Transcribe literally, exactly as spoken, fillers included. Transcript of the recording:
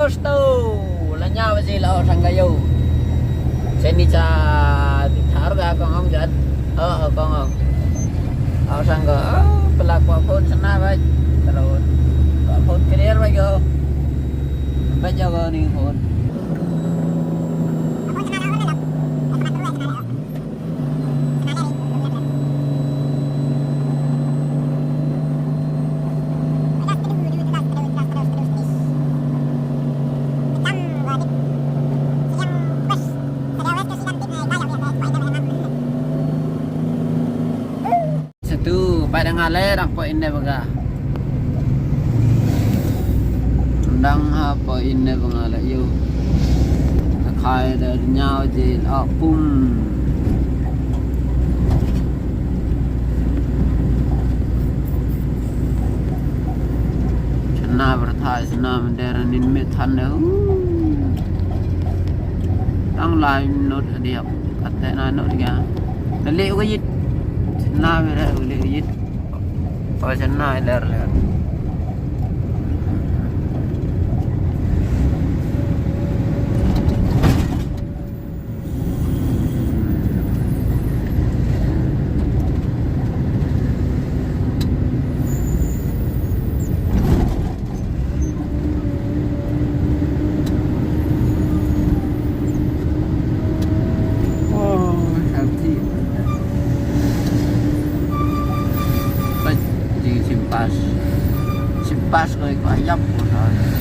Sto la nya ba ji la o sang ka yo. Seni cha di thar ga kong ong jat. O kong ong. O sang ka pelak pa phone sana ba. Terus pa phone clear ba yo. Ba jago ni phone. Satu, bai dang ale dang ko inde baga. Dang ha po inde banga la yu. Khai da nyau ji la pum. Chana berthai sana mendera nin me than de. Tang lai not dia kata na not dia. Nale ko yit. Chana bera ule yit. Pachennai ler ler. Oh, healthy. Bad jingshim pass. Shim pass ko ko ayap ko.